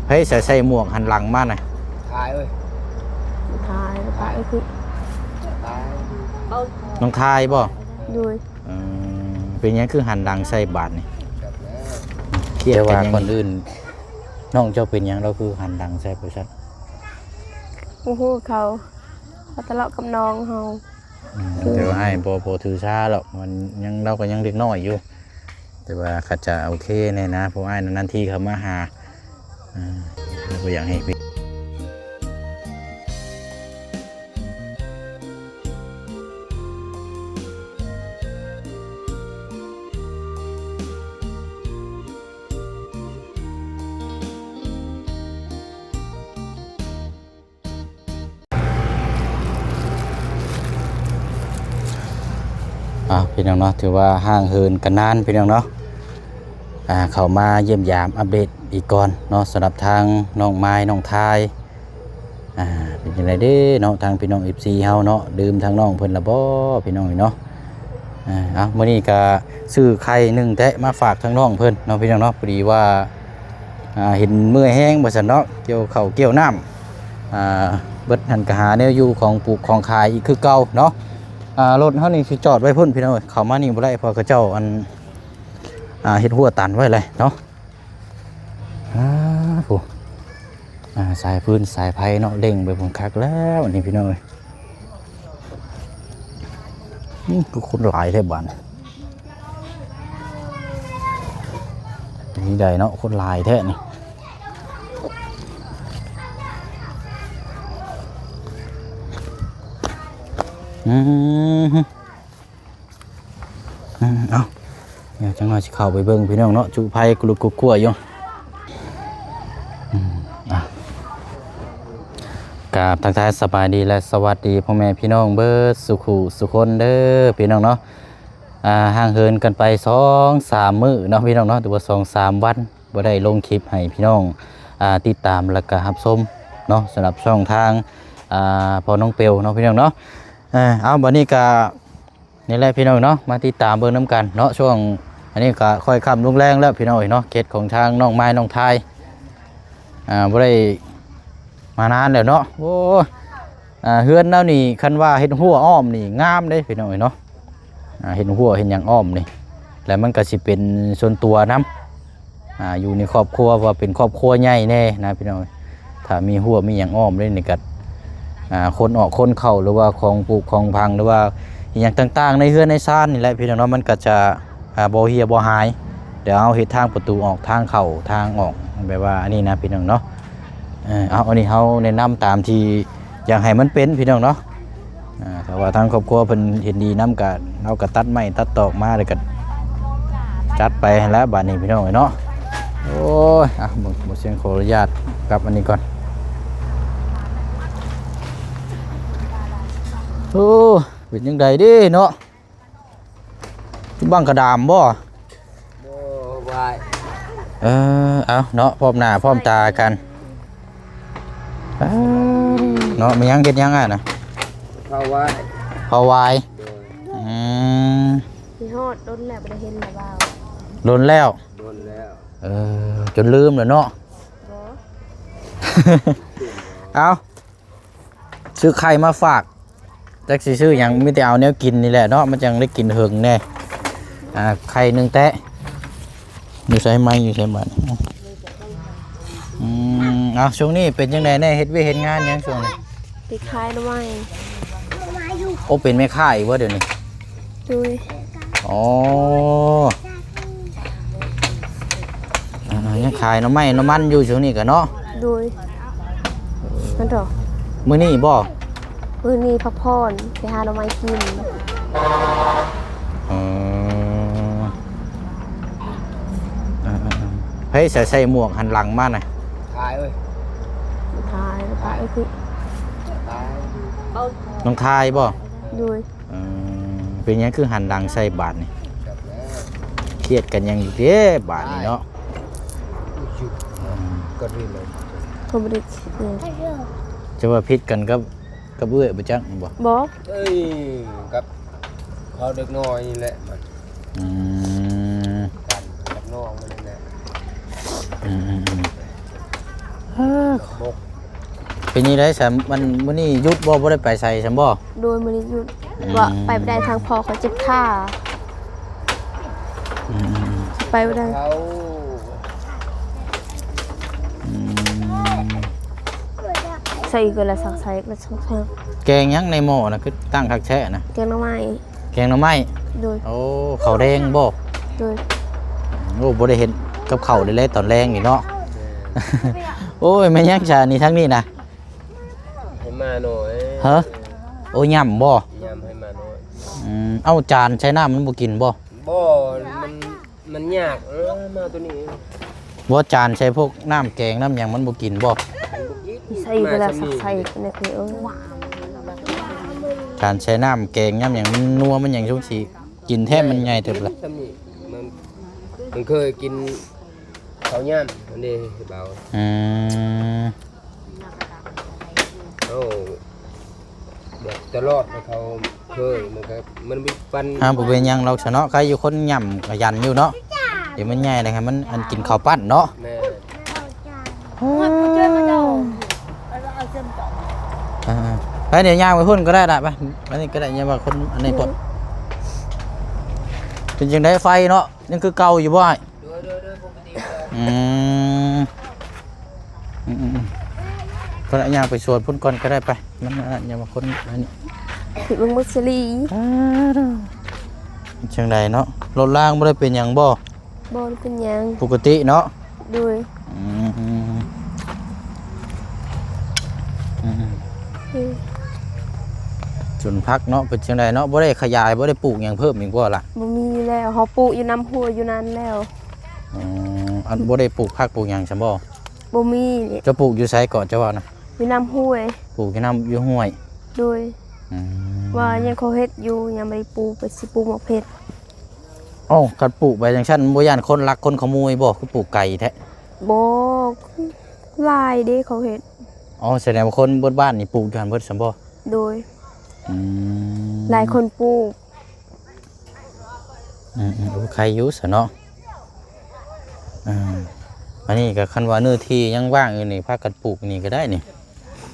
ໃຜໃສ່ ໃສ່ໝວກຫັນຫຼັງມານະ? ຖ່າຍເອີຍ ຖ່າຍ ຖ່າຍຄື ນ້ອງຖ່າຍບໍ່? ໂດຍ. ເອີ ເປັນຫຍັງຄືຫັນຫຼັງໃສ່ບາດນີ້? ຄຽດກັນຫຍັງ? ແຕ່ວ່າກ່ອນອື່ນ ນ້ອງເຈົ້າເປັນຫຍັງລາວຄືຫັນຫຼັງໃສ່ບໍລິສັດ? ບໍ່ຮູ້ ເຂົາ ເຂົາທະເລາະກັບນ້ອງເຮົາ. ອືມ ແຕ່ວ່າອ້າຍບໍ່ ບໍ່ຖືສາດອກ ມັນຍັງ ລາວກໍຍັງເດັກນ້ອຍຢູ່ ແຕ່ວ່າເຂົາຈະໂອເຄແດ່ນະ ເພາະອ້າຍນານໆທີເຂົ້າມາຫາ ອ່າ ແລ້ວບໍ່ຢາກໃຫ້ເປັນ ອ່າ ພີ່ນ້ອງເນາະ ຖືວ່າຫ່າງເຫີນກັນນານ ພີ່ນ້ອງເນາະ ອ່າ ເຂົ້າມາຢ້ຽມຢາມອັບເດດອີກກ່ອນເນາະ ສຳລັບທາງນ້ອງມາຍ ນ້ອງທາຍ ອ່າ ເປັນຈັ່ງໃດເດ້ເນາະ ທາງພີ່ນ້ອງເອັຟຊີເຮົາເນາະ ລືມທາງນ້ອງເພິ່ນລະບໍ່ ພີ່ນ້ອງເອີຍເນາະ. ອ່າ ເອົາ ມື້ນີ້ກະຊື້ໄຂ່ໜຶ່ງແຕະມາຝາກທາງນ້ອງເພິ່ນເນາະ ພີ່ນ້ອງເນາະ ພໍດີວ່າ ອ່າ ເຫັນເມື່ອຍແຮງວ່າຊັ້ນເນາະ ກ່ຽວເຂົ້າກ່ຽວນ້ຳ ອ່າ ເບິດຫັ້ນກະຫາແນວຢູ່ຂອງປູກຂອງຂາຍອີກຄືເກົ່າເນາະ. ອ່າ ລົດເຮົານີ້ຊິຈອດໄວ້ພຸ້ນ ພີ່ນ້ອງເອີຍ ເຂົ້າມານີ້ບໍ່ໄດ້ ເພາະເຂົາເຈົ້າ ອັນ ອ່າ ເຮັດຮົ້ວຕັນໄວ້ແລ້ວເນາະ. ອ່າ ໂອ້ ອ່າ ສາຍຟືນສາຍໄຟເນາະ ເລັ່ງໄປພຸ້ນ ຄັກແລ້ວອັນນີ້ ພີ່ນ້ອງເອີຍ. ອືມ ຄືຄົນຫຼາຍແທ້ບາດນີ້ ນີ້ໄດ້ເນາະ ຄົນຫຼາຍແທ້ນີ້. ອືມ ອືມ ເອົາ ດຽວຈັກໜ້ອຍຊິເຂົ້າໄປເບິ່ງ ພີ່ນ້ອງເນາະ ຈຸໄຟກຸລຸກກຸກົວຢູ່. ອືມ ອ່ະ ກາບທັກທາຍສະບາຍດີ ແລະ ສະຫວັດດີພໍ່ແມ່ພີ່ນ້ອງເບິດສູ່ຄູ່ສູ່ຄົນເດີ ພີ່ນ້ອງເນາະ. ອ່າ ຫ່າງເຫີນກັນໄປສອງສາມມື້ເນາະ ພີ່ນ້ອງເນາະ ຫຼືວ່າສອງສາມວັນ ບໍ່ໄດ້ລົງຄລິບໃຫ້ພີ່ນ້ອງ ອ່າ ຕິດຕາມ ແລະ ກະຮັບຊົມເນາະ ສຳລັບຊ່ອງທາງ ອ່າ ພໍ່ນ້ອງເປວເນາະ ພີ່ນ້ອງເນາະ. ເອີ ເອົາ ບັດນີ້ກະ ນີ້ແຫຼະພີ່ນ້ອງເນາະ ມາຕິດຕາມເບິ່ງນຳກັນເນາະ. ຊ່ວງອັນນີ້ກໍຄ່ອຍຄ່ຳລົງແລງແລ້ວພີ່ນ້ອງເອີຍເນາະ ເຂດຂອງທາງນ້ອງມາຍ ນ້ອງທາຍ ອ່າ ບໍ່ໄດ້ມານານແລ້ວເນາະ. ໂອ້ ອ່າ ເຮືອນລາວນີ້ ຄັນວ່າເຮັດຮົ້ວອ້ອມນີ້ງາມເດ້ພີ່ນ້ອງເອີຍເນາະ. ອ່າ ເຮັດຮົ້ວເຮັດຫຍັງອ້ອມນີ້ ແລ້ວມັນກໍຊິເປັນສ່ວນຕົວນຳ. ອ່າ ຢູ່ໃນຄອບຄົວ ວ່າເປັນຄອບຄົວໃຫຍ່ແດ່ນະພີ່ນ້ອງ. ຖ້າມີຮົ້ວມີຫຍັງອ້ອມເດ້ນີ້ກໍ ອ່າ ຄົນອອກຄົນເຂົ້າ ຫຼືວ່າຂອງຜຸຂອງພັງ ຫຼືວ່າອີ່ຫຍັງຕ່າງໆ ໃນເຮືອນໃນຊານນີ້ແຫຼະພີ່ນ້ອງເນາະ ມັນກໍຈະ ອ່າ ບໍ່ເຫ່ຍບໍ່ຫາຍ. ດຽວເຮົາເຮັດທາງປະຕູອອກ ທາງເຂົ້າທາງອອກ ແບບວ່າອັນນີ້ນະພີ່ນ້ອງເນາະ. ເອີ ເອົາ ອັນນີ້ເຮົາແນະນຳຕາມທີ່ຢາກໃຫ້ມັນເປັນພີ່ນ້ອງເນາະ. ອ່າ ຖ້າວ່າທາງຄອບຄົວເພິ່ນເຫັນດີນຳ ກະ ເຮົາກະຕັດໄມ້ຕັດຕອກມາ ແລ້ວກະຈັດໄປຫັ້ນແຫຼະບາດນີ້ພີ່ນ້ອງເອີຍເນາະ. ໂອ້ຍ ອ່ະ ບໍ່ ບໍ່ ສຽງຂໍອະນຸຍາດກັບອັນນີ້ກ່ອນ. ໂອ້ ເປັນຈັ່ງໃດເດ້ເນາະ ບັງກະດາມບໍ່? ບໍ່ ໄຫວ້ ເອີ ເອົາເນາະ ພ້ອມໜ້າພ້ອມຕາກັນ. ປາດເນາະ ມີຫຍັງ ເຮັດຫຍັງອ່ະນະ? ເຜົາຫວາຍ ເຜົາຫວາຍ. ໂດຍ ອືມ ຊິຮອດດົນແລ້ວ ບໍ່ໄດ້ເຫັນລະບ່າວ. ດົນແລ້ວ? ດົນແລ້ວ. ເອີ ຈົນລືມແລ້ວເນາະ. ບໍ່ ເອົາ ຊື້ໄຂ່ມາຝາກ ຈັກຊິຊື້ຫຍັງ ມີແຕ່ເອົາແນວກິນນີ້ແຫຼະເນາະ ມັນຈັ່ງໄດ້ກິນເຫິງແດ່. ອ່າ ໄຂ່ໜຶ່ງແຕະ ຢູ່ໃສໄມ້ ຢູ່ໃສບາດ? ອືມ ເອົາ ຊ່ວງນີ້ເປັນຈັ່ງໃດແດ່ ເຮັດວຽກເຮັດງານຫຍັງຊ່ວງນີ້? ໄປຂາຍໜໍ່ໄມ້. ໂອ້ ເປັນແມ່ຄ້າອີກບໍ່ດຽວນີ້? ໂດຍ. ອໍ ອ່າ ຍັງຂາຍໜໍ່ໄມ້ໜໍ່ມັນຢູ່ຊ່ວງນີ້ກະເນາະ. ໂດຍ. ຫັ້ນເຖາະ ມື້ນີ້ບໍ່? ມື້ນີ້ພັກຜ່ອນ ໄປຫາໜໍ່ໄມ້ກິນ. ເອີ ເອີ ເອີ ເອີ ໃຜໃສ່ ໃສ່ໝວກຫັນຫຼັງມານະ? ຖ່າຍເອີຍ ຖ່າຍ ຖ່າຍຄື ນ້ອງຖ່າຍບໍ່? ໂດຍ. ເອີ ເປັນຫຍັງຄືຫັນຫຼັງໃສ່ບາດນີ້? ຄຽດກັນຫຍັງອີກເດ້ບາດນີ້ເນາະ. ອືມ ກໍດີເລີຍ ກໍບໍ່ໄດ້ຄຽດຫຍັງ. ຈະວ່າຜິດກັນກັບ ກັບເອື້ອຍບໍ່ຈັກບໍ່? ບໍ່ ເອີຍ ກັບເຂົາເດັກນ້ອຍນີ້ແຫຼະ. ອືມ ກັນກັບນ້ອງມັນນີ້ແຫຼະ. ອືມ ອືມ ອືມ. ເອີ ເປັນຈັ່ງໃດຊະ ມັນ ມື້ນີ້ຢຸດບໍ່ ບໍ່ໄດ້ໄປໃສຊັ້ນບໍ່? ໂດຍ ມື້ນີ້ຢຸດ ອືມ ວ່າໄປບໍ່ໄດ້ ທາງພໍ່ເຂົາເຈັບຂາ. ອືມໆໆ ໄປບໍ່ໄດ້. ອືມ ໃສ່ເກືອລະສັກໃສ່ ແກງຫຍັງໃນໝໍ້ນະ ຄືຕັ້ງຄັກແທ້ນະ? ແກງໜໍ່ໄມ້. ແກງໜໍ່ໄມ້. ໂດຍ. ໂອ້ ເຂົ້າແດງບໍ່? ໂດຍ. ໂອ້ ບໍ່ໄດ້ເຮັດກັບເຂົ້າເລີຍແຫຼະຕອນແລງນີ້ເນາະ. ໂອ້ຍ ແມ່ນຫຍັງຊະນີ້ ທາງນີ້ນະ? ໃຫ້ໝານ້ອຍ. ຮະ? ໂອ້ ຫຍ້ຳບໍ່? ຫຍ້ຳໃຫ້ໝານ້ອຍ. ອືມ ເອົາ ຈານໃສ່ນ້ຳມັນບໍ່ກິນບໍ່? ບໍ່ ມັນ ມັນຍາກ ເອີ ໝາໂຕນີ້. ບໍ່ ຈານໃສ່ພວກນ້ຳແກງນ້ຳຫຍັງມັນບໍ່ກິນບໍ່? ມັນບໍ່ກິນ. ໃສ່ເວລາສັກໃສ່ ໝາຊຳນີ້ ໃນຄື ເອີ ຈານໃສ່ນ້ຳແກງນ້ຳຫຍັງ ມັນນົວມັນຫຍັງ ຊ່ວງຊິກິນແທ້ ມັນໃຫຍ່ເຕີບລະ. ຊຳນີ້ ມັນ ມັນເຄີຍກິນເຂົ້າຍາມ ມັນເດ້ເບົາ. ອືມ. ເອົາ ແບບຕະຫຼອດ ແລ້ວເຂົາເຄີຍ ມັນກໍ ມັນມີປັນ. ອ່າ ບໍ່ເປັນຫຍັງດອກຊະເນາະ ໃຄຢູ່ຄົນຫຍ້ຳຂະຫຍັນຢູ່ເນາະ. ດຽວມັນໃຫຍ່ແລ້ວໃຫ້ມັນ ອັນ ກິນເຂົ້າປັ້ນເນາະ. ແມ່ນ. ອ່າ ໄປ ດຽວຍ່າງໄປພຸ້ນກໍໄດ້ລະ ໄປ ອັນນີ້ກໍໄດ້ ຢ່າວ່າຄົນອັນນີ້ໂພດ. ເປັນຈັ່ງໃດໄຟເນາະ ຍັງຄືເກົ່າຢູ່ບໍ່ອ້າຍ? ໂດຍ ໂດຍ ໂດຍ ປົກກະຕິ. ອືມ ອືມໆໆ ເພິ່ນຍ່າງໄປສວນພຸ້ນກ່ອນກໍໄດ້ໄປ ມັນອັນນັ້ນ ຢ່າມາຄົນອັນນີ້ ເບິ່ງໝົດສະລີ. ອ່າ ຈັ່ງໃດເນາະ ລົດລາງບໍ່ໄດ້ເປັນຫຍັງບໍ່? ບໍ່ໄດ້ເປັນຫຍັງ ປົກກະຕິເນາະ. ໂດຍ. ອືມ ອືມ ອືມ ອືມ ອືມ ສວນຜັກເນາະ ເປັນຈັ່ງໃດເນາະ ບໍ່ໄດ້ຂະຫຍາຍ ບໍ່ໄດ້ປູກຫຍັງເພີ່ມອີກບໍ່ລະ? ບໍ່ມີແລ້ວ ເຮົາປູກຢູ່ນຳຫ້ວຍຢູ່ນັ້ນແລ້ວ. ອໍ ອັນ ບໍ່ໄດ້ປູກຜັກປູກຫຍັງຊັ້ນບໍ່? ບໍ່ມີ. ເຈົ້າປູກຢູ່ໃສເກາະ ເຈົ້າເວົ້ານະ? ຢູ່ນຳຫ້ວຍ. ປູກຢູ່ນຳ ຢູ່ຫ້ວຍ. ໂດຍ. ອືມ ວ່າຍັງເຂົາເຮັດຢູ່ ຍັງບໍ່ໄດ້ປູກ ໄປຊິປູກໝາກເຜັດ. ເອົ້າ ຄັນປູກໄປຈັ່ງຊັ້ນ ບໍ່ຢ້ານຄົນລັກຄົນຂະໂມຍບໍ່? ຄືປູກໄກແທ້. ບໍ່ ຫຼາຍເດ້ເຂົາເຮັດ. ອໍ ສະແດງວ່າຄົນເບິດບ້ານນີ້ປູກຢູ່ຫັ້ນເບິດຊັ້ນບໍ່? ໂດຍ. ອືມ ຫຼາຍຄົນປູກ. ອືມໆ ໂອ ໄຄຢູ່ຊະເນາະ. ອ່າ ອັນນີ້ກໍຄັນວ່າເນື້ອທີ່ຍັງວ່າງຢູ່ນີ້ ພາກັນປູກນີ້ກໍໄດ້ນີ້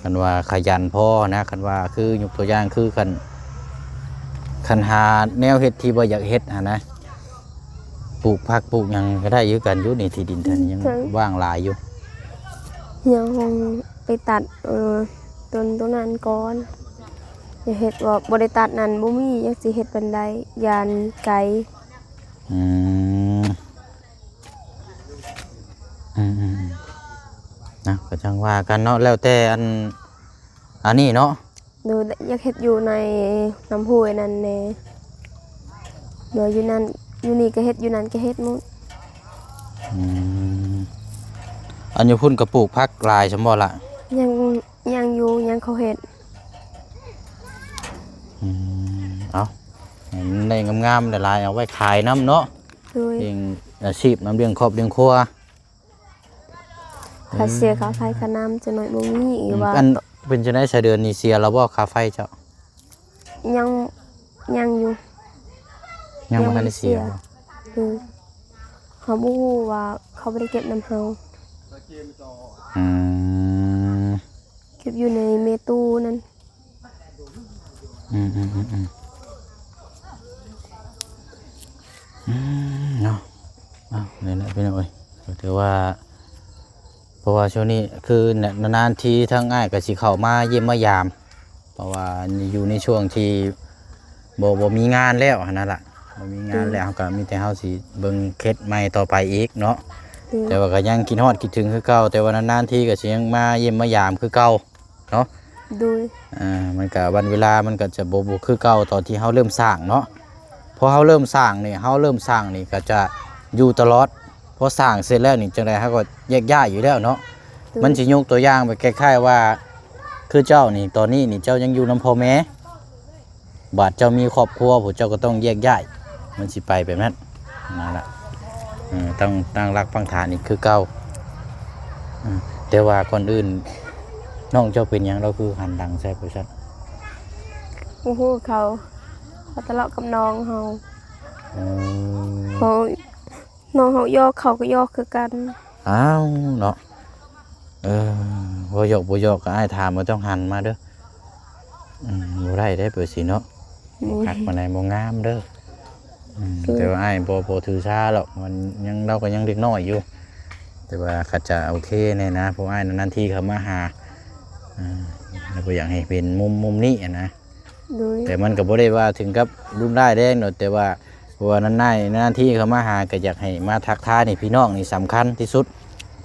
ຄັນວ່າຂະຫຍັນພໍນະ. ຄັນວ່າຄືຍົກຕົວຢ່າງຄືຄັນ ຄັນຫາແນວເຮັດທີ່ບໍ່ຢາກເຮັດຫັ້ນນະ ປູກຜັກປູກຫຍັງກໍໄດ້ຄືກັນຢູ່ນີ້ ທີ່ດິນເພິ່ນຍັງ ເຖິງ ວ່າງຫຼາຍຢູ່. ຍັງໄປຕັດ ເອີ ຕົ້ນໂຕນັ້ນກ່ອນ ຢ່າເຮັດວ່າບໍ່ໄດ້ຕັດນັ້ນ ບໍ່ມີ ຍັງຊິເຮັດປານໃດ ຢ້ານໄກ. ອືມ ອືມໆ ນະ ກໍຈັ່ງວ່າກັນເນາະ ແລ້ວແຕ່ອັນ ອັນນີ້ເນາະ. ໂດຍ ຢາກເຮັດຢູ່ໃນ ນຳຫ້ວຍນັ້ນແດ່ ໂດຍ ຢູ່ນັ້ນ ຢູ່ນີ້ກໍເຮັດ ຢູ່ນັ້ນກໍເຮັດໝົດ. ອືມ ອັນຢູ່ພຸ້ນກໍປູກຜັກຫຼາຍຊັ້ນບໍ່ລະ? ຍັງ ຍັງຢູ່ ຍັງເຂົາເຮັດ. ອືມ ເອົາ ໃຫ້ມັນໄດ້ງາມໆ ຫຼາຍໆ ເອົາໄວ້ຂາຍນຳເນາະ. ໂດຍ. ລ້ຽງອາຊີບນຳ ລ້ຽງຄອບລ້ຽງຄົວ. ຄ່າເສຍຄ່າໄຟຄ່ານ້ຳ ຈັກໜ້ອຍບໍ່ມີອີກວ່າ. ອືມ ອັນ ເປັນຈັ່ງໃດຊະ ເດືອນນີ້ເສຍແລ້ວບໍ່ຄ່າໄຟເຈົ້າ? ຍັງ ຍັງຢູ່ ຍັງບໍ່ທັນໄດ້ເສຍ. ຍັງບໍ່ທັນໄດ້ເສຍ. ໂດຍ. ເຮົາບໍ່ຮູ້ວ່າເຂົາບໍ່ໄດ້ເກັບນຳເຮົາ. ອືມ ເກັບຢູ່ໃນເມຕູ້ນັ້ນ. ອືມໆໆໆ ອືມ ເນາະ ເອົາ ນີ້ແຫຼະພີ່ນ້ອງເອີຍ ກໍຖືວ່າ ເພາະວ່າຊ່ວງນີ້ຄືນານໆທີທາງອ້າຍກໍຊິເຂົ້າມາຢ້ຽມມາຢາມ ເພາະວ່າຢູ່ໃນຊ່ວງທີ່ບໍ່ ບໍ່ມີງານແລ້ວຫັ້ນນະລະ ບໍ່ມີງານແລ້ວ ອືມ ເຮົາກໍມີແຕ່ເຮົາຊິເບິ່ງເຂດໃໝ່ຕໍ່ໄປອີກເນາະ. ອືມ ແຕ່ວ່າກໍຍັງຄິດຮອດຄິດເຖິງຄືເກົ່າ ແຕ່ວ່ານານໆທີກໍຊິຍັງມາຢ້ຽມມາຢາມຄືເກົ່າ. ເນາະ ໂດຍ ອ່າ ມັນກະ ວັນເວລາມັນກະຈະບໍ່ ບໍ່ຄືເກົ່າຕອນທີ່ເຮົາເລີ່ມສ້າງເນາະ ພໍເຮົາເລີ່ມສ້າງນີ້ ເຮົາເລີ່ມສ້າງນີ້ກະຈະຢູ່ຕະຫຼອດ ພໍສ້າງເສັດແລ້ວນີ້ ຈັ່ງໃດເຮົາກໍແຍກຍ້າຍຢູ່ແລ້ວເນາະ. ໂດຍ ມັນຊິຍົກຕົວຢ່າງໄປຄ້າຍໆວ່າ ຄືເຈົ້ານີ້ ຕອນນີ້ນີ້ເຈົ້າຍັງຢູ່ນຳພໍ່ແມ່ ບາດເຈົ້າມີຄອບຄົວ ພວກເຈົ້າກໍຕ້ອງແຍກຍ້າຍ ມັນຊິໄປແບບນັ້ນ ນັ້ນລະ ເອີ ຕັ້ງ ຕັ້ງຫຼັກປັງຖານອີກຄືເກົ່າ. ເອີ ແຕ່ວ່າກ່ອນອື່ນ ນ້ອງເຈົ້າເປັນຫຍັງ ລາວຄືຫັນຫຼັງໃສ່ບໍລິສັດ? ບໍ່ຮູ້ ເຂົາ ເຂົາທະເລາະກັບນ້ອງເຮົາ. ເອີ ເຂົາ ນ້ອງເຮົາຢອກ ເຂົາກໍຢອກຄືກັນ. ອ້າວ ເນາະ ເອີ ບໍ່ຢອກບໍ່ຢອກ ກໍອ້າຍຖາມວ່າຕ້ອງຫັນມາເດີ. ອືມ ບໍ່ໄດ້ເດ້ ແບບຊີ້ເນາະ ບໍ່ຄັກປານໃດ ບໍ່ງາມເດີ. ອືມ ໂດຍ ແຕ່ວ່າອ້າຍບໍ່ ບໍ່ຖືສາດອກ ມັນຍັງ ລາວກໍຍັງເດັກນ້ອຍຢູ່ ແຕ່ວ່າກໍຈະໂອເຄແດ່ນະ ເພາະອ້າຍນານໆທີເຂົ້າມາຫາ ອ່າ ລາວບໍ່ຢາກໃຫ້ເປັນມຸມ ມຸມນີ້ຫັ້ນນະ. ໂດຍ ແຕ່ມັນກໍບໍ່ໄດ້ວ່າເຖິງກັບຮຸນແຮງດອກ ແຕ່ວ່າ ເພາະວ່ານານໆ ນານໆທີເຂົ້າມາຫາ ກໍຢາກໃຫ້ມາທັກທາຍນີ້ ພີ່ນ້ອງນີ້ສຳຄັນທີ່ສຸດ.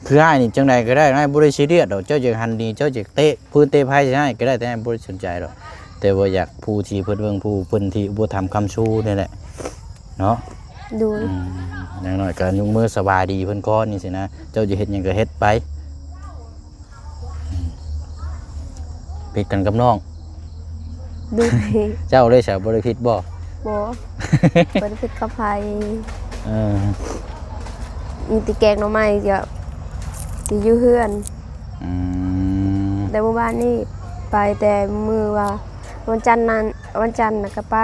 ຄືອ້າຍນີ້ຈັ່ງໃດກໍໄດ້ ອ້າຍບໍ່ໄດ້ຊີຣຽສດອກ ເຈົ້າຢາກຫັນດີ ເຈົ້າຢາກເຕະຟືນເຕະໄຟໃສ່ອ້າຍກໍໄດ້ ແຕ່ອ້າຍບໍ່ໄດ້ສົນໃຈດອກ ແຕ່ວ່າຢາກຜູ້ທີ່ເພິ່ນເບິ່ງ ຜູ້ເພິ່ນທີ່ອຸປະຖຳຄ້ຳຊູນີ້ແຫຼະເນາະ. ໂດຍ ອືມ ຢ່າງໜ້ອຍກໍຍົກມືສະບາຍດີເພິ່ນກ່ອນນີ້ຊີ້ນະ ເຈົ້າຈະເຮັດຫຍັງກໍເຮັດໄປ. ຜິດກັນກັບນ້ອງ. ໂດຍ ເຈົ້າເລີຍຊະ ບໍ່ໄດ້ຜິດບໍ່? ບໍ່ ບໍ່ໄດ້ຜິດກັບໃຜ. ເອີ ມີແຕ່ແກງໜໍ່ໄມ້ ຈະ ຈະຢູ່ເຮືອນ. ອືມ ແຕ່ມື້ວານນີ້ໄປ ແຕ່ມື້ວ່າ ວັນຈັນນັ້ນ ວັນຈັນນະກໍໄປ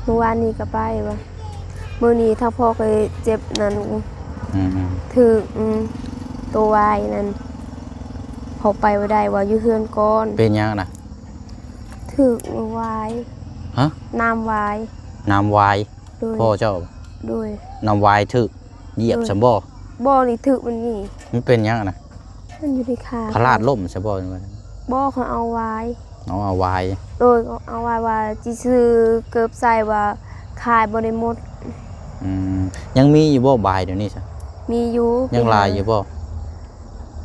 ມື້ວານນີ້ກໍໄປວ່າ ມື້ນີ້ທາງພໍ່ຂ້ອຍເຈັບນັ້ນ ອືມໆ ຖືກ ອືມ ໂຕວາຍນັ້ນ ເຂົາໄປບໍ່ໄດ້ ວ່າຢູ່ເຮືອນກ່ອນ. ເປັນຫຍັງນະ? ຖືກວາຍ. ຮະ? ນ້ຳວາຍ. ນ້ຳວາຍ? ໂດຍ ພໍ່ເຈົ້າ? ໂດຍ ນ້ຳວາຍຖືກຢຽບ ໂດຍ ຊັ້ນບໍ່? ບໍ່ ນີ້ຖືກມັນນີ້. ມັນເປັນຫຍັງນະ? ມັນຢູ່ໃນຂາ. ພະລາດລົ້ມຊັ້ນບໍ່? ບໍ່ ເຂົາເອົາວາຍ. ເອົາ ເອົາວາຍ. ໂດຍ ເອົາວາຍວ່າຊິຊື້ເກີບໃສ່ ວ່າຂາຍບໍ່ໄດ້ໝົດ. ອືມ ຍັງມີຢູ່ບໍ່ວາຍດຽວນີ້ຊະ? ມີຢູ່. ຍັງຫຼາຍຢູ່ບໍ່?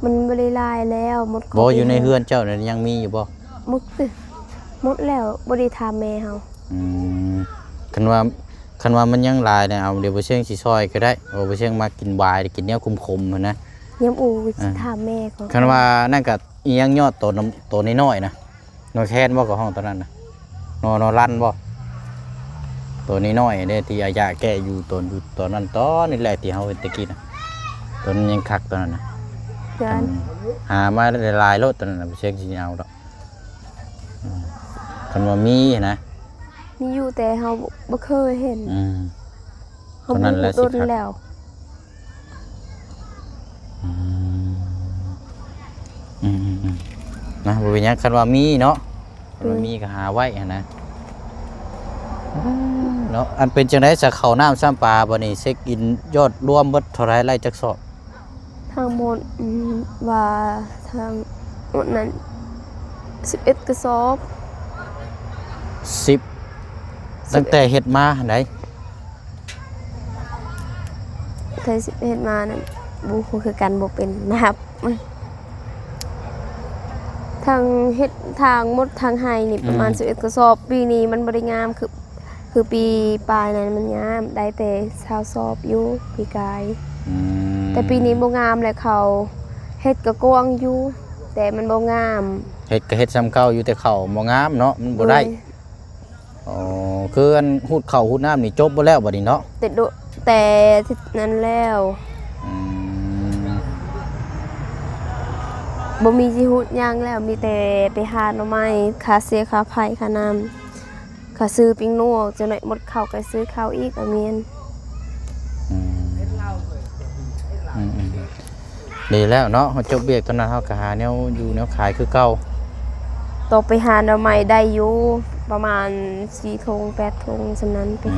ມັນບໍ່ໄດ້ຫຼາຍແລ້ວ ໝົດ. ບໍ່ ຢູ່ໃນເຮືອນເຈົ້ານັ້ນຍັງມີຢູ່ບໍ່? ໝົດ ໝົດແລ້ວ ບໍ່ໄດ້ຖາມແມ່ເຮົາ. ອືມ ຄັນວ່າ ຄັນວ່າມັນຍັງຫຼາຍນະ ເອົາ ດຽວບໍ່ຊຽງຊິຊ່ອຍກໍໄດ້ ເອົາ ບໍ່ຊຽງມັກກິນວາຍ ກິນແນວຂົມໆຫັ້ນນະ. ຍາມອູ ອ່າ ຊິຖາມແມ່ກ່ອນ. ຄັນວ່ານັ້ນກໍອີຫຍັງຍອດໂຕ ໂຕນ້ອຍໆນະ ໜໍ່ແຄນບໍ່ ກໍຮ້ອງຕອນນັ້ນນະ ໜໍ່ ໜໍ່ລັນບໍ່ ໂຕນ້ອຍໆເດ້ ທີ່ອາຍາແກະຢູ່ຕອນ ຢູ່ຕອນນັ້ນ ຕອນນີ້ແຫຼະ ທີ່ເຮົາເຫັນແຕ່ກີ້ນະ ຕອນນັ້ນຍັງຄັກຕອນນັ້ນນະ. ຫາມາຫຼາຍໆໂລດຕອນນັ້ນນະ ບໍ່ຊຽງຊິເອົາດອກ. ອືມ ຄັນວ່າມີນະ ມີຢູ່ ແຕ່ເຮົາບໍ່ເຄີຍເຫັນ. ອືມ ເຮົາບໍ່ຮູ້ດົນແລ້ວ. ອືມ ອືມໆໆ ນະ ບໍ່ເປັນຫຍັງ ຄັນວ່າມີເນາະ ຄັນວ່າມີກໍຫາໄວ້ຫັ້ນນະ ເນາະ. ອັນເປັນຈັ່ງໃດຊະ ເຂົ້ານ້ຳຊ້ຳປາ ບັດນີ້ເຊັກອິນຍອດລວມເບິດເທົ່າໃດ ໄດ້ຈັກສອບ? ທັງໝົດ ອືມ ວ່າທັງໝົດນັ້ນ ສິບເອັດກະສອບ. ສິບ ຕັ້ງແຕ່ເຮັດມາຫັ້ນໃດ? ແຕ່ເຮັດມານັ້ນ ບໍ່ຮູ້ຄືກັນ ບໍ່ເປັນນັບ. ທັງເຮັດ ທັງໝົດທັງໄຮ່ນີ້ ອືມ ປະມານສິບເອັດກະສອບ. ປີນີ້ມັນບໍ່ໄດ້ງາມຄື ຄືປີປາຍນັ້ນມັນງາມ ໄດ້ແຕ່ຊາວສອບຢູ່ປີກາຍ. ອືມ ແຕ່ປີນີ້ບໍ່ງາມແຫຼະ ເຂົາເຮັດກະກວ້າງຢູ່ ແຕ່ມັນບໍ່ງາມ. ເຮັດກະເຮັດສ່ຳເກົ່າຢູ່ ແຕ່ເຂົ້າບໍ່ງາມເນາະ ມັນບໍ່ໄດ້. ໂດຍ ອໍ ຄືອັນຮູດເຂົ້າຮູດນ້ຳນີ້ຈົບເບິດແລ້ວບັດນີ້ເນາະ? ແຕ່ໂດ ແຕ່ນັ້ນແລ້ວ. ອືມ ບໍ່ມີຊິຮູດຫຍັງແລ້ວ ມີແຕ່ໄປຫາໜໍ່ໄມ້ ຄ່າເສຍຄ່າໄຟ ຄ່ານ້ຳ. ຂ້າຊື້ປີ້ງນົວ ຈະໜ້ອຍໝົດເຂົ້າ ກໍຊື້ເຂົ້າອີກ ອາມີນ. ອືມ ອືມໆ ດີແລ້ວເນາະ ເຮົາຈົບວຽກຕອນນັ້ນ ເຮົາກໍຫາແນວຢູ່ແນວຂາຍຄືເກົ່າ. ຕໍ່ໄປຫາໜໍ່ໄມ້ໄດ້ຢູ່ ປະມານສີ່ຖົງ ແປດຖົງ ສ່ຳນັ້ນ. ອື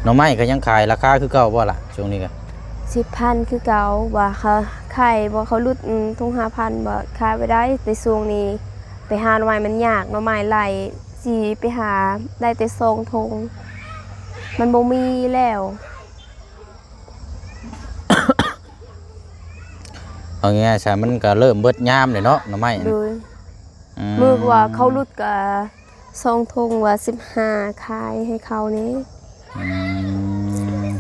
ມ ໜໍ່ໄມ້ກໍຍັງຂາຍລາຄາຄືເກົ່າບໍ່ລະ ຊ່ວງນີ້ກະ? ສິບພັນຄືເກົ່າ ວ່າເຂົາຂາຍບໍ່ ເຂົາຫຼຸດ ອືມ ຖົງຫ້າພັນບໍ່ ຂາຍບໍ່ໄດ້. ແຕ່ຊ່ວງນີ້ໄປຫາໜໍ່ໄມ້ມັນຍາກ ໜໍ່ໄມ້ໄລ່ ຊິໄປຫາໄດ້ແຕ່ສອງຖົງ ມັນບໍ່ມີແລ້ວ. ເອົາງ່າຍໆຊະ ມັນກໍເລີ່ມເບິດຍາມແລ້ວເນາະ ໜໍ່ໄມ້. ໂດຍ ອືມ ມື້ວ່າເຂົາຫຼຸດກໍສອງຖົງວ່າສິບຫ້າ ຂາຍໃຫ້ເຂົານີ້. ອືມ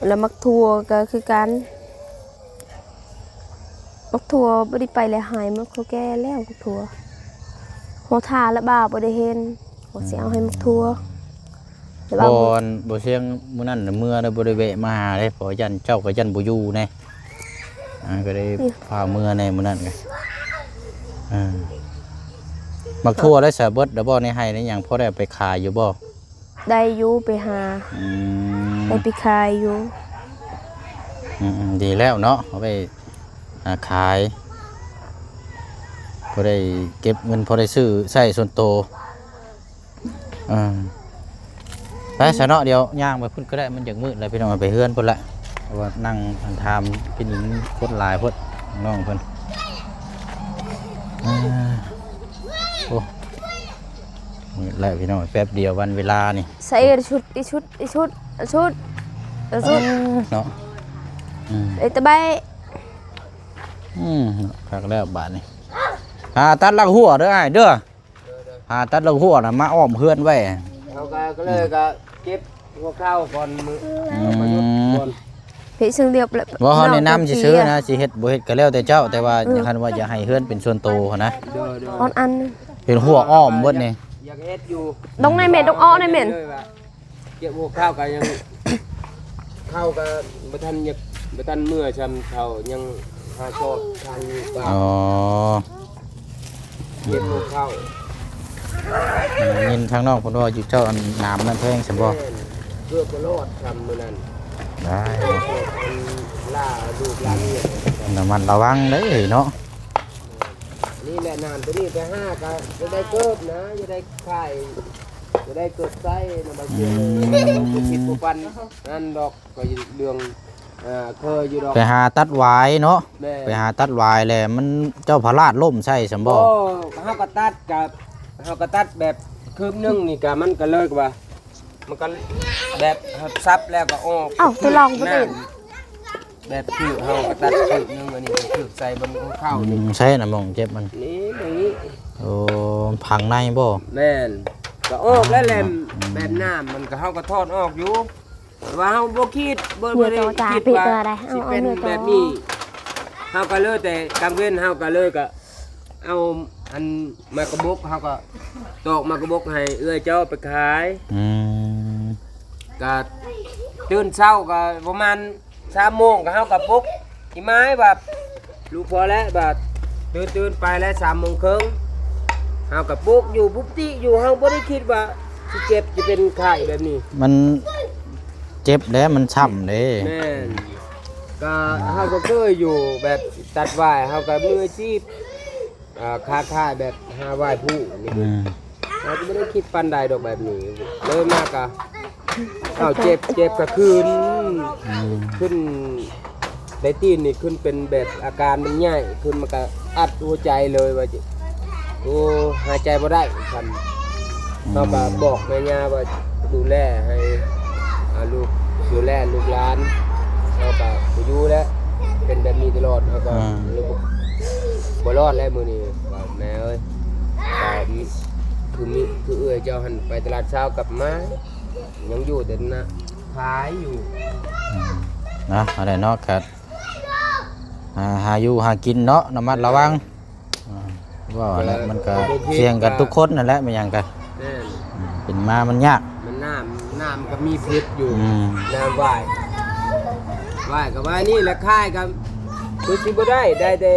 ແລ້ວໝາກຖົ່ວກໍຄືກັນ. ໝາກຖົ່ວບໍ່ໄດ້ໄປແລ້ວ ຫາຍໝົດ ເຂົາແກ່ແລ້ວໝາກຖົ່ວ. ຫົວຖ້າລະບ່າວບໍ່ໄດ້ເຫັນ ວ່າຊິເອົາໃຫ້ໝາກຖົ່ວ ແຕ່ວ່າບໍ່ ອັນ ບໍ່ຊຽງ ມື້ນັ້ນເມື່ອແລ້ວບໍ່ໄດ້ແວະມາຫາເດ້ ເພາະຢ້ານເຈົ້າກໍຢ້ານບໍ່ຢູ່ແດ່ ອ່າ ກໍໄດ້ ນີ້ ພາເມື່ອແດ່ມື້ນັ້ນກະ. ເອີ ໝາກຖົ່ວໄດ້ສະເບິດແລ້ວບໍ່ ໃນໄຮ່ໃນຫຍັງ ພໍໄດ້ເອົາໄປຂາຍຢູ່ບໍ່? ໄດ້ຢູ່ ໄປຫາ ອືມ ໄດ້ໄປຂາຍຢູ່. ອືມໆ ດີແລ້ວເນາະ ເອົາໄປ ຫາຂາຍ ພໍໄດ້ເກັບເງິນ ພໍໄດ້ຊື້ໃຊ້ສ່ວນໂຕ. ເອີ ໄປຊະເນາະ ດຽວຍ່າງໄປພຸ້ນກໍໄດ້ ມັນຢາກມືດແລ້ວພີ່ນ້ອງ ໄປເຮືອນພຸ້ນລະ ເພາະວ່ານັ່ງຖາມກິນຄົນຫຼາຍໂພດ ນ້ອງເພິ່ນ. ເອີ ໂອ້ ມືດແລ້ວພີ່ນ້ອງ ແປັບດຽວວັນເວລານີ້ ໃສ່ຊຸດ ອີກຊຸດ ອີກຊຸດ ຊຸດ ຊຸດ ເນາະ. ອືມ ເອີ ຕະໄບ ອືມ ຄັກແລ້ວບາດນີ້ ຫາຕັດລາກຫົວເດີອ້າຍເດີ ຫາຕັດລາກຫົວນະ ມາອ້ອມເຮືອນໄວ້. ເຮົາກໍ ກໍເລີຍກໍເກັບຫົວເຂົ້າກ່ອນ ມື້ ອືມ ເຮົາກໍຢຸດກ່ອນ ເຮັດເຊິ່ງລຽບແລ້ວ ບໍ່ ເຮົາແນະນຳຊື່ໆນະ ຊິເຮັດບໍ່ເຮັດກໍແລ້ວແຕ່ເຈົ້າ ແຕ່ວ່າ ເອີ ຄັນວ່າຢາກໃຫ້ເຮືອນເປັນສ່ວນໂຕຫັ້ນນະ ເປັນຫົວອ້ອມເບິດນີ້ ຢາກເຮັດຢູ່ ຕ້ອງໃນແມ່ນ ຕ້ອງອ້ອມໃນແມ່ນ ເກັບຫົວເຂົ້າກໍຍັງ ເຂົ້າກໍບໍ່ທັນ ຍັງບໍ່ທັນເມື່ອຊ່ຳເຂົ້າ ຍັງຫາຊອດທາງຢູ່ປ່າ. ອໍ ເກັບຫົວເຂົ້າ ໄດ້ຍິນທາງນ້ອງເພິ່ນເວົ້າຢູ່ ເຈົ້າອັນໜາມນັ້ນແພງຊັ້ນບໍ່? ແມ່ນ ເກືອບບໍ່ລອດຊ່ຳມື້ນັ້ນ ໄດ້ ອັນລ່າລູກລ່າເມຍ ລະມັດລະວັງເດ້ເນາະ. ນີ້ແຫຼະ ໜາມຕົວນີ້ໄປຫາກໍໄດ້ເກີບນະ ຈະໄດ້ຂາຍ ຈະໄດ້ເກີບໃຊ້ນະ ບາງເທື່ອ ອືມ ບໍ່ຄິດບໍ່ຝັນນັ້ນດອກ ກໍເລື່ອງ ເອີ ເຄີຍຢູ່ດອກ ໄປຫາຕັດຫວາຍເນາະ. ແມ່ນ ໄປຫາຕັດຫວາຍແຫຼະ ມັນ ເຈົ້າພະລາດລົ້ມໃສ່ຊັ້ນບໍ່? ໂອ້ ເຮົາກໍຕັດ ກໍ ເຮົາກໍຕັດແບບຄືບໜຶ່ງນີ້ ກໍມັນກໍເລີຍວ່າ ມັນກໍແບບສັບແລ້ວກໍອອກ. ເອົ້າ ໄປລອງບໍ່ໄດ້ ແບບຄືບເຮົາກໍຕັດຄືບໜຶ່ງ ອັນນີ້ຄືບໃສ່ບົນຫົວເຂົ່ານີ້. ອືມ ໃສ່ນະ ໝ່ອງເຈັບມັນ ນີ້ ນີ້ ໂອ້ ຝັງໃນບໍ່? ແມ່ນ ກໍອອກແລ້ວແຫຼະ. ອືມ ແບບນ້ຳມັນກໍ ເຮົາກໍຖອດອອກຢູ່ ແຕ່ວ່າເຮົາບໍ່ຄິດ ບໍ່ ບໍ່ໄດ້ຄິດວ່າຊິເປັນແບບນີ້ ເຮົາກໍເລີຍ ແຕ່ກາງເວັນເຮົາກໍເລີຍ ກໍ ເອົາອັນໝາກກະບົກ ເຮົາກໍຕອກໝາກກະບົກໃຫ້ເອື້ອຍເຈົ້າໄປຂາຍ. ອືມ ກະຕື່ນເຊົ້າກໍປະມານສາມໂມງ ກໍເຮົາກໍປຸກອີ່ໝາຍວ່າ ລູກພໍແລ້ວ ບາດຕື່ນໆໄປແລ້ວ ສາມໂມງເຄິ່ງ ເຮົາກໍປຸກຢູ່ ປົກກະຕິຢູ່ ເຮົາບໍ່ໄດ້ຄິດວ່າຊິເຈັບ ຊິເປັນໄຂ້ແບບນີ້. ມັນເຈັບແລ້ວ ມັນຊ້ຳເດ້. ແມ່ນ ກະເຮົາກໍເຄີຍຢູ່ ແບບຕັດຫວາຍ ເຮົາກໍມືອາຊີບ ອ່າ ຄ້າຂາຍແບບຫາຫວາຍຜູ້ນີ້ ອືມ ເຮົາກໍບໍ່ໄດ້ຄິດປານໃດດອກແບບນີ້ ເລີຍມາກະ ເອົາ ເຈັບ ເຈັບກະຄືນ ອືມ ຂຶ້ນໃນຕີນນີ້ ຂຶ້ນເປັນແບບອາການມັນໃຫຍ່ຂຶ້ນ ມັນກະອັດຫົວໃຈເລີຍວ່າ ໂອ້ ຫາຍໃຈບໍ່ໄດ້ຊັ້ນ. ອືມ ເຮົາກໍບອກແມ່ຍ່າວ່າ ດູແລໃຫ້ ອ່າ ລູກ ດູແລລູກຫຼານ ເຮົາກໍບໍ່ຢູ່ແລ້ວ ເປັນແບບນີ້ຕະຫຼອດ ເຮົາກໍ ອ່າ ເລີຍບໍ່ ບໍ່ລອດແລ້ວມື້ນີ້ ວ່າແມ່ເອີຍ ກໍມີ ຄືມີ ຄືເອື້ອຍເຈົ້າຫັ້ນໄປຕະຫຼາດເຊົ້າກັບມາ ຍັງຢູ່ແຕ່ນະ ຂາຍຢູ່. ອືມ ນະ ອັນນັ້ນເນາະ ກໍ ອ່າ ຫາຢູ່ຫາກິນເນາະ ລະມັດລະວັງ. ອ່າ ເວົ້າແຫຼະ ມັນກໍສ່ຽງກັນທຸກຄົນນັ້ນແຫຼະ ແມ່ນຫຍັງກໍ ແມ່ນ ອືມ ເປັນມາມັນຍາກ ມັນນ້ຳ ນ້ຳກໍມີພິດຢູ່. ອືມ ນ້ຳຫວາຍ ຫວາຍກໍຫວາຍນີ້ແຫຼະ ຂາຍກໍຄືຊິບໍ່ໄດ້ ໄດ້ແຕ່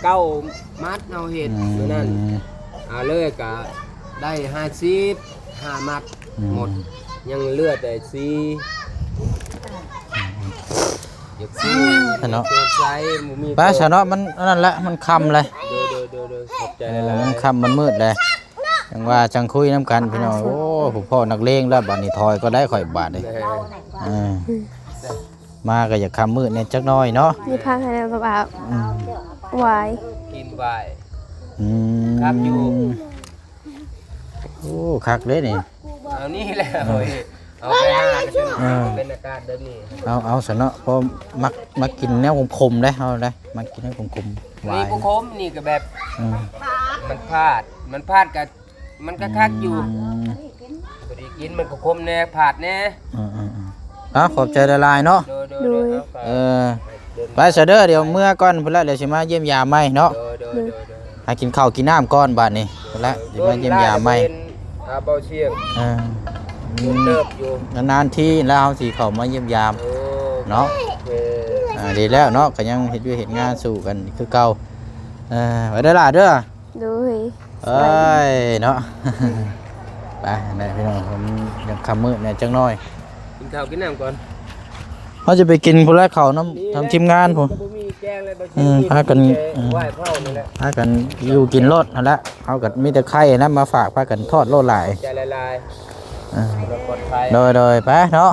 ເກົ້າມັດ ເຮົາເຮັດ ອືມ ມື້ນັ້ນ ເອົາເລີຍກໍໄດ້ຫ້າສິບຫ້າມັດ ອືມ ໝົດ ຍັງເຫຼືອແຕ່ສີ່ ຢາກຊື້ ເນາະ ໃສ່ບໍ່ມີ ໄປຊະເນາະ ມັນອັນນັ້ນແຫຼະ ມັນຄ່ຳແລ້ວ. ໂດຍໆໆໆ ຂອບໃຈຫຼາຍໆ ເອີ ມັນຄ່ຳມັນມືດແລ້ວ ຈັ່ງວ່າຈັ່ງຄຸຍນຳກັນພີ່ນ້ອງ. ໂອ້ ຜູ້ພໍ່ນັກເລງແລ້ວ ບາດນີ້ຖອຍກໍໄດ້ຂ້ອຍບາດນີ້ ເອີ ມາກໍຢາກຄ່ຳມືດແດ່ຈັກໜ້ອຍເນາະ. ມີຜັກໃຫ້ແລ້ວບໍ່ບ່າວ? ອືມ ຫວາຍ ກິນຫວາຍ ອືມ ຄັກຢູ່. ໂອ້ ຄັກເດ້ນີ້ ເອົານີ້ແຫຼະ ເອີ ເອົາໄປຫາ ເອີ ເປັນອາກາດແບບນີ້ ເອົາ ເອົາຊະເນາະ ເພາະມັກ ມັກກິນແນວຂົມໆເດ້ ເຮົາເດ້ ມັກກິນແນວຂົມໆ ຫວາຍ ນີ້ບໍ່ຂົມ ນີ້ກໍແບບ ອືມ ມັນພາດ ມັນພາດກໍ ມັນກໍຄັກຢູ່ ອືມ ພໍດີກິນ ມັນກໍຂົມແດ່ ພາດແດ່. ອືມໆໆ ເອົາ ຂອບໃຈຫຼາຍໆເນາະ. ໂດຍໆ ໂດຍ ເອີ ໄປຊະເດີ ດຽວເມືອກ່ອນພຸ້ນລະ ດຽວຊິມາຢ້ຽມຢາມໃໝ່ເນາະ. ໂດຍໆໆໆ ຫາກິນເຂົ້າກິນນ້ຳກ່ອນບາດນີ້ ພຸ້ນລະ ຊິມາຢ້ຽມຢາມໃໝ່. ອ່າ ເບົາຊຽງ ເອີ ດົນເຕີບຢູ່ ນານໆທີແລ້ວເຮົາຊິເຂົ້າມາຢ້ຽມຢາມ ໂອ້ ເນາະ. ໂອເຄ ອ່າ ດີແລ້ວເນາະ ກໍຍັງເຮັດວຽກເຮັດງານສູ້ກັນຄືເກົ່າ. ເອີ ໄປເດີຫຼ້າເດີ. ໂດຍ ເອີຍເນາະ ໄປແຫຼະພີ່ນ້ອງ ມັນຍັງຄ່ຳມືດແດ່ຈັກໜ້ອຍ ກິນເຂົ້າກິນນ້ຳກ່ອນ. ເຮົາຈະໄປກິນພຸ້ນແຫຼະ ເຂົ້ານຳ ທາງທີມງານພຸ້ນ ບໍ່ມີແກ ອືມ ພາກັນ ອືມ ພາກັນຢູ່ກິນໂລດຫັ້ນລະ ເຮົາກໍມີແຕ່ໄຂ່ນຳມາຝາກ ພາກັນທອດໂລດຫຼາຍ ໃຈຫຼາຍໆ ອ່າ ໂດຍ ໂດຍ ໄປເນາະ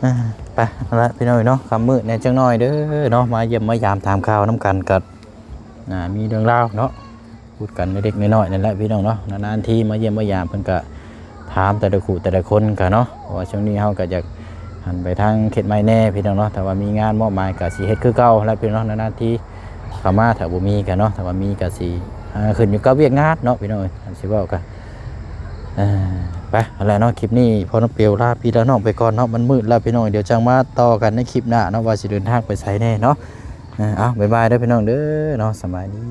ອ່າ ໄປ ເອົາລະ ພີ່ນ້ອງເນາະ ຄ່ຳມືດແດ່ຈັກໜ້ອຍເດີເນາະ ມາຢ້ຽມມາຢາມຖາມຂ່າວນຳກັນ ກໍ ອ່າ ມີເລື່ອງລາວເນາະ ພູດກັນເລັກໆນ້ອຍໆນັ້ນແຫຼະພີ່ນ້ອງເນາະ ນານໆທີມາຢ້ຽມມາຢາມ ເພິ່ນກະຖາມແຕ່ລະຄູ່ແຕ່ລະຄົນກະເນາະ ເພາະວ່າຊ່ວງນີ້ເຮົາກະຢາກຫັນໄປທາງເຂດໃໝ່ແດ່ພີ່ນ້ອງເນາະ ຖ້າວ່າມີງານມອບໝາຍກະຊິເຮັດຄືເກົ່າແຫຼະພີ່ນ້ອງເນາະ ນານໆທີເຂົ້າມາ ຖ້າບໍ່ມີກະເນາະ ຖ້າວ່າມີກະຊິ ອ່າ ຂຶ້ນຢູ່ກັບວຽກງານເນາະພີ່ນ້ອງເອີຍ ຄັນຊິເວົ້າກະ ເອີ ໄປ ເອົາລະເນາະ ຄລິບນີ້ພໍ່ນ້ອງເປວລາພີ່ລານ້ອງໄປກ່ອນເນາະ ມັນມືດແລ້ວພີ່ນ້ອງ ດຽວຈັ່ງມາຕໍ່ກັນໃນຄລິບໜ້າເນາະ ວ່າຊິເດີນທາງໄປໃສແດ່ເນາະ ເອີ ເອົາ ບາຍບາຍເດີພີ່ນ້ອງເດີເນາະ ສະບາຍດີ.